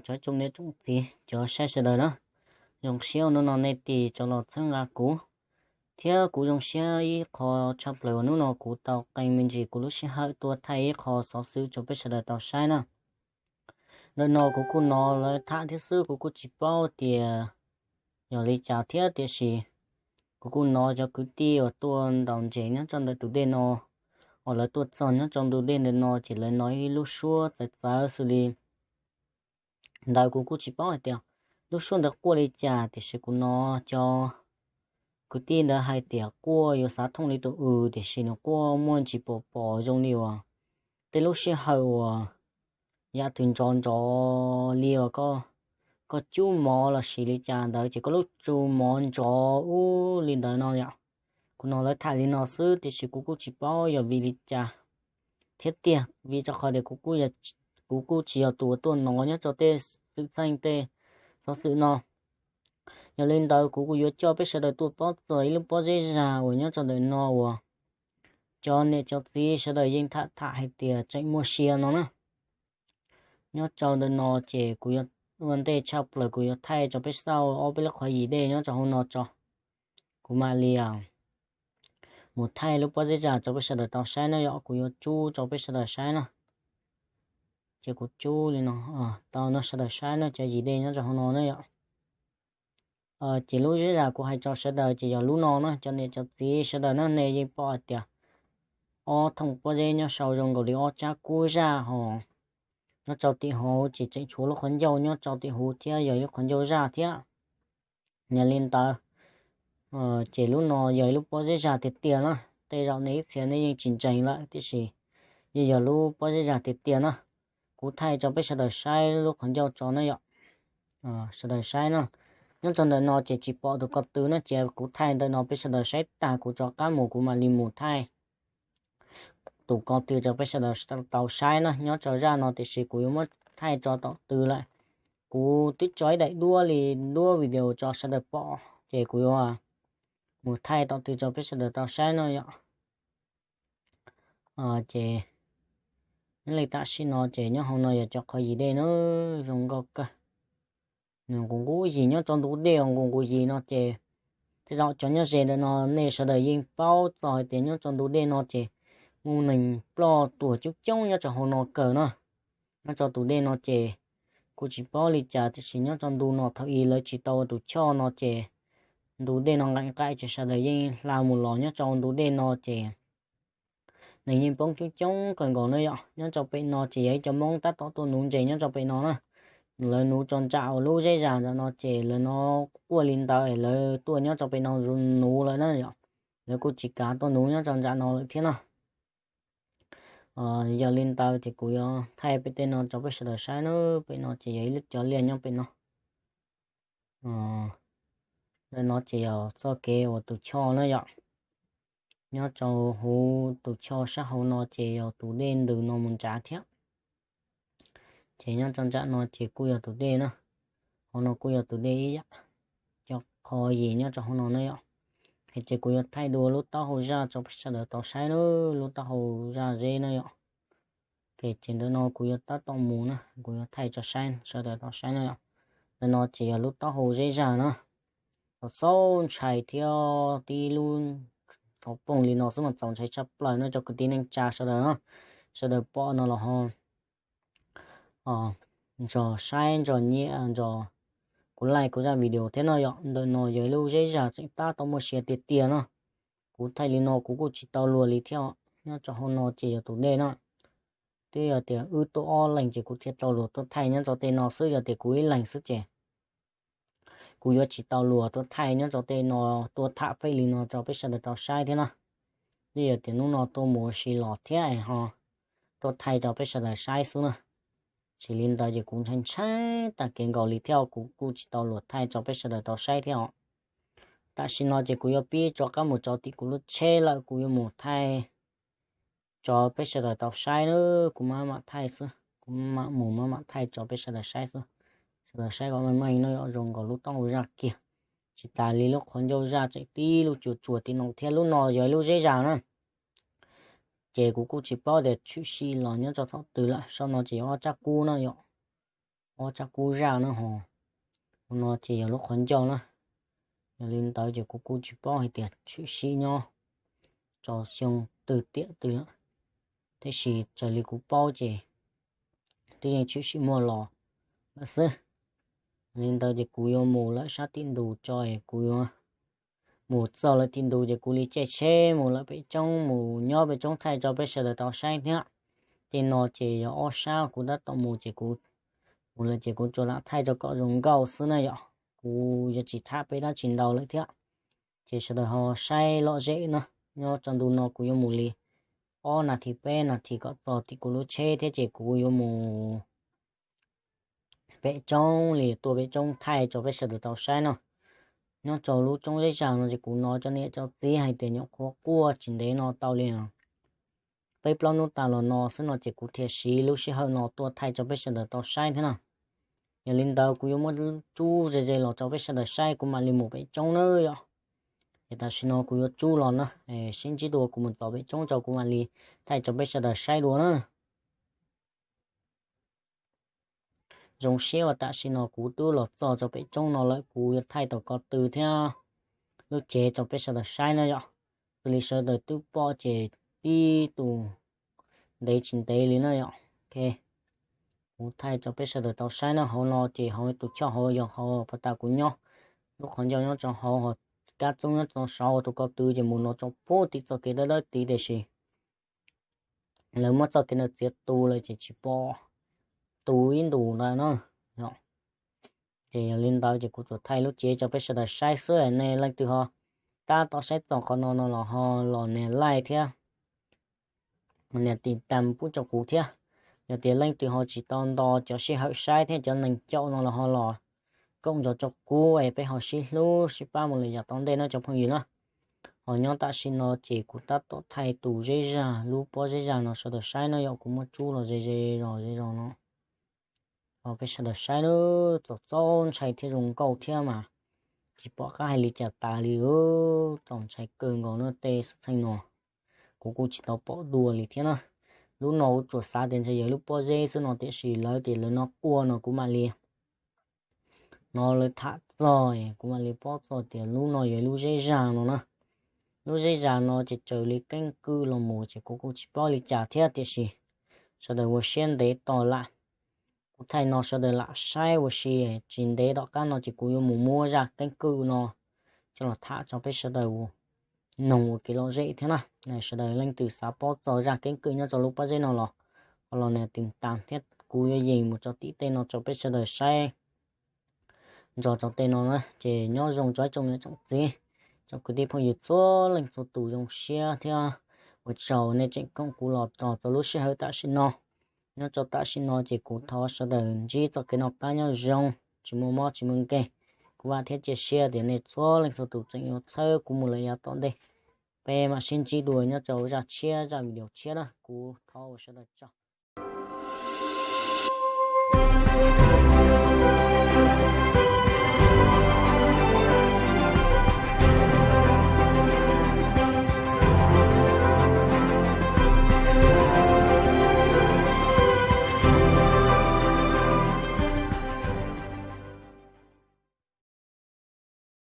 tsoom niam tsoom txiv cov saib sawv daws na, zoo siab uas hnub no nej tig rov los txhawb nqa kuv, thiab kuv zoo siab ib qho tshaj plaws uas hnub no kuv tau qee me ntsis kuv lub sij hawm tuaj thaij ib qho xov xwm rau peb sawv daws tau saib na. Ntawm no kuv kuj hnov lawv tham thiab xwb, kuv kuj tsis paub tias yog li cas thiab, tiam sis kuv kuj hnov cov kwv tij uas tuaj ntaus ntses nyob rau ntawm tus dej no, uas lawv tuaj txog nyob rau ntug dej ntawm no ces lawv hnov ib lub suab txawv txawv xws li ntawd. Kuv kuj tsis paub hais tias lub suab ntawd quaj li cas, tiam sis kuv hnov cov kwv tij ntawd hais tias quaj yuav xav thooj li tus w, tiam sis nws quaj muaj ntsis pos pos zoo li uas tej lub sij hawm uas yam twg ntsov ntsov li uas koj cub mov los sis li cas ntawd ces koj lub tsu mov ntsov ub li ntawd no yom. Kuv hnov lawv tham li no xwb, tiam sis kuv kuj tsis paub yog vim li cas thiab tiag, vim rau qhov tias kuv kuj tsis yog tus uas tuaj hnov nyob rau tej xwm txheej tej xov xwm no. Yog li ntawd kuv kuj yuav coj peb sawv daws tuaj paub txog ib lub pob zeb zag uas nyob rau ntawm no uas cov niam cov txiv sawv daws yeej tham tham hais tias tseem muaj sia no na. Nyob rau ntawm no ces kuv yuav ua ntej tshaj plaws kuv yuav thaij rau peb xauj ob peb lub qhov yim dej nyob rau hauv no tso. Kuv mam li mus thaij lub pob zeb zag rau peb sawv daws tau saib na yom, kuv yuav tsub rau peb sawv daws saib na. Ces kuv tsub li no, tau no sawv daws saib na, cov yim dej nyob rau hauv no na yom. Ces lub zeb zag kuv hais rau sawv daws ces yog lub no na, cov niam cov txiv sawv daws na, nej yeej pom hais tias ob thooj pob zeb nyob sau zoo nkaus li ob tsab kub zaj hos nyob rau tim hauv ces tseem tshuav lub qhov ncauj nyob rau tim hauv thiab yog ib lub qhov ncauj zaj thiab. Yog li ntawd ces lub no yog ib lub pob zeb zag tiag tiag na. Tej zaum nej ib txhia nej yeej tsis ntseeg lawm tiam sis yeej yog lub pob zeb zag tiag tiag na. Kuv thaij rau peb sawv daws saib lub qhov ncauj tso na yom. Sawv daws saib na, nyob rau ntawm no ces tsis pom tus ko tw na, ces kuv thaij ntawm no peb sawv daws saib tag kuv rov qab mus kuv mam li mus thaij tus ko tw rau peb sawv daws tau saib na. Nyob rau zaj no tiam sis kuv yuav muab thaij tso tom tw lawm. Kuv twb tso ib daim duab li duab video rau sawv daws pom ces kuv yuav mus thaij tom tw rau peb sawv daws tau saib no yom. Ces nyob li tam sim no ces nyob hauv no yog cov qhov yim dej na, zoo nkauj kawg. Nws nqus nqus yim nyob rau ntug dej, nqus nqus yim no ces tej zaum cov nyob ze ntawm no nej sawv daws yeej paub txog hais tias nyob rau ntug dej no ces muaj neeg ploj tuag coob coob nyob rau hauv no kawg na. Nyob rau tus dej no ces kuj tsis paub li cas tiam sis nyob rau ntu no thaum ub lawv tsis tau ua tus choj no ces ntug dej no nqaim nqaim ces sawv daws yeej hla mus los nyob rau ntug dej no ces neeg yeej poob coob coob kawg nkaus na yom. Nyob rau pem no ces yog ib co Hmoob tab tom tuaj nuv ntses nyob rau pem no na. Lawv nuv tso ntsam uas lub zeb zag ntawm no ces lawv no quaj li ntawd es lawv tuaj nyob rau pem no nuv lawm na yom. Lawv kuj tsis kav tuaj nuv nyob rau ntsam no lawm thiab na. Yog li ntawd ces kuv yuav thaij pem tej no rau peb sawv daws saib na. Pem no ces yog ib lub cov liaj nyob pem no. Ntawm no ces yog txoj kev uas tus choj na yom. Nyob rau hauv tus choj sab hauv no ces yog tus dej ntws no mus nrad thiab. Ces nyob rau nram no ces kuj yog tus dej na. Hauv no kuj yog tus dej ib yam. Cov qhov yim nyob rau hauv no na yom. Es ces kuv yuav thaij dua lub taub hau zaj rau peb sawv daws tau saib na, lub taub hau zaj zeb na yom. Ces ntawm no kuv yuav tab tom mus na, kuv yuav thaij rau sawv daws tau saib na yom. Ntawm no ces yog lub taub hau zeb zaj na. Txaus ntshai thiab tib lub tsov pooj li no xwb mas txaus ntshai tshaj plaws no rau kwv tij neej tsa sawv daws na. Sawv daws pom no los ho nrog saib nrog nyiam nrog kuv like kuv zaj video thiab no yom. Ntawm no yog ib lub zeb zag tseem tab tom muaj sia tiag tiag no. Kuv thaij li no kuv kuj tsis tau luag li thiab. Nyob rau hauv no ces yog tus dej na. Twb yog tias wb tuaj ob leeg ces kuv thiaj tau luag tuaj thaij nyob rau tej no xwb, yog tias kuv ib leeg xwb ces kuv yuav tsis tau luag tuaj thaij nyob rau tej no, tuaj tham pem li no rau peb sawv daws tau saib thiab na. Twb yog tias hnub no tuaj mus ua si los thiab ho tuaj thaij rau peb sawv daws saib xwb na. Tsis li ntawd ces kuv ntshai ntshai tag kev nkaus li thiab kuv kuj tsis tau luag thaij rau peb sawv daws tau saib thiab os. Tam sim no ces kuv yuav pib rov qab mus rau tim kuv lub tsheb lawm, kuv yuav mus thaij rau peb sawv daws tau saib na. Kuv mam mam thaij xwb, kuv mam mus mam mam thaij rau peb sawv daws saib xwb. Sawv daws saib kom meej meej no yom, zoo nkaus lub taub hau zaj kiag. Tsis tas li lub qhov ncauj zaj tseem tib lub tsuas tsuas tim no thiab, lub no yog ib lub zeb zag na. Ces kuv kuj tsis paub tias tshwm sim los nyob rau thaum twg lawm, saum no ces yog ob tsab kub na yom. ob tsab kub zaj na ho. Tus no ces yog lub qhov ncauj na. Yog li ntawd ces kuv kuj tsis paub hais tias tshwm sim nyob rau xyoo twg tiam twg lawm, tiam sis raws li kuv paub ces twb yeej tshwm sim muaj los lawm xwb. Yog li ntawd ces kuv yuav mus lawm sab tim ntus tso es kuv yuav mus txog lawm tim ntus ces kuv li caij tsheb mus lawm pem roob, mus nyob pem roob thaij rau peb sawv daws tau saib thiab. Tej no ces yog ob sab kuv tab tom mus ces kuv mus lawm ces kuv tsuas lam thaij rau kom zoo nkauj xwb na yom. Kuv yuav tsis tham peb dab tsi ntau lawm thiab, ces sawv daws ho saib lom zem na. Nyob rau ntu no kuv yuav mus li ob nas this peb nas this kom txog tim kuv lub tsheb thiab ces kuv yuav mus pem roob li, tuaj pem roob thaij rau peb sawv daws tau saib no. Nyob rau lub roob Zeb Zag no ces kuv hnov cov niam cov txiv hais tias nyuam qhuav quaj tsis ntev no tau li peb plaub hnub tas los no xwb no ces kuv thiaj siv lub sij hawm no tuaj thaij rau peb sawv daws tau saib thiab na. Yog li ntawd kuv yuav muab tsub ze ze los rau peb sawv daws saib, kuv mam li mus pem roob na yom. Ces tam sim no kuv yuav tsub los na, sib ntsib dua kuv mus txog pem roob rau kuv mam li thaij rau peb sawv daws saib dua na. Zoo siab uas tam sim no kuv twb los txog rau pem roob no lawm, kuv yuav thaij tau ko tw thiab lub cev rau peb sawv daws saib na yom. Xws li sawv daws twb pom ces tib tus ntev tsis ntev li na yom. Ok, kuv thaij rau peb sawv daws tau saib na. Hauv no ces hauv tus choj hauv yog hauv pas tas kuv nyob, lub qhov ncauj nyob rau hauv, ho kab txoob nyob rau saud, tus ko tw ces mus no rau pem tim txoj kev dawb dawb tid tiam sis lawv muab txoj kev ntawd txiav tu lawm ces tsis pom tu ib ntus ntawd na. Ces yog li ntawd ces kuv tsuas thaij lub cev rau peb sawv daws saib xwb, nej leej twg ho tab tom saib txog qhov no no los ho los nias like thiab nias tiv tam pub rau kuv thiab. Yog tias leej twg ho tsis tau nto cov sij hawm saib thiab cov neeg caum no los ho los koom nrog rau kuv es peb ho sib hlub sib pab mus lawm yav tom ntej no cov phooj ywg na. Ho nyob tam sim no ces kuv tab tom thaij tus Zeb Zag, lub pob Zeb Zag no sawv daws saib no yom, kuv muab tsub los ze ze zos ze zos no. Ho peb sawv daws saib na, txaus txaus ntshai thiab zoo nkauj thiab mas tsis pom qab hais li cas tas li, txaus ntshai kawg nkaus na tej xwm txheej no. Kuv kuj tsis tau pom dua li thiab na. Lub no kuv tsuas xav tias ntshe yog lub pob zeb xwb no tiam sis lawv tias lawv noj quaj no kuv mam li hnov lawv tham txog, kuv mam li paub txog tias lub no yog lub Zeb Zag no na. Lub Zeb Zag no ces raws li keeb kwm los mus ces kuv kuj tsis paub li cas thiab tiam sis sawv daws ua siab ntev tos lam, kuv thaij no sawv daws lam saib ua si, tsis ntev tom qab no ces kuv yuav mus muab zaj keeb kwm no coj los tham rau peb sawv daws noog ua kev lom zem thiab na. Sawv daws leej twg xav paub txog zaj keeb kwm nyob rau lub pob zeb no los ho los nias tiv tam thiab kuv yuav yees mus rau tim tej no rau peb sawv daws saib nrog rau tej no na. Ces nyob zoo rau ib tsoom niam tsoom txiv, tsoom kwv tij phooj ywg txhua leej txhua tus, zoo siab thiab ua tsaug nej tseem koom kuv los txog txog lub sij hawm tam sim no. Nyob rau tam sim no ces kuv thov sawv daws ntsib txoj kev noj qab nyob zoo, tsis muaj mob tsis muaj nkeeg. Kuv vam thiab cia siab tias nej txhua leej txhua tus tseem yuav txhawb kuv mus lawm yav tom ntej. Peb mam sib ntsib dua nyob rau zaj tshiab, zaj video tshiab na. Kuv thov ua sawv daws tsaug.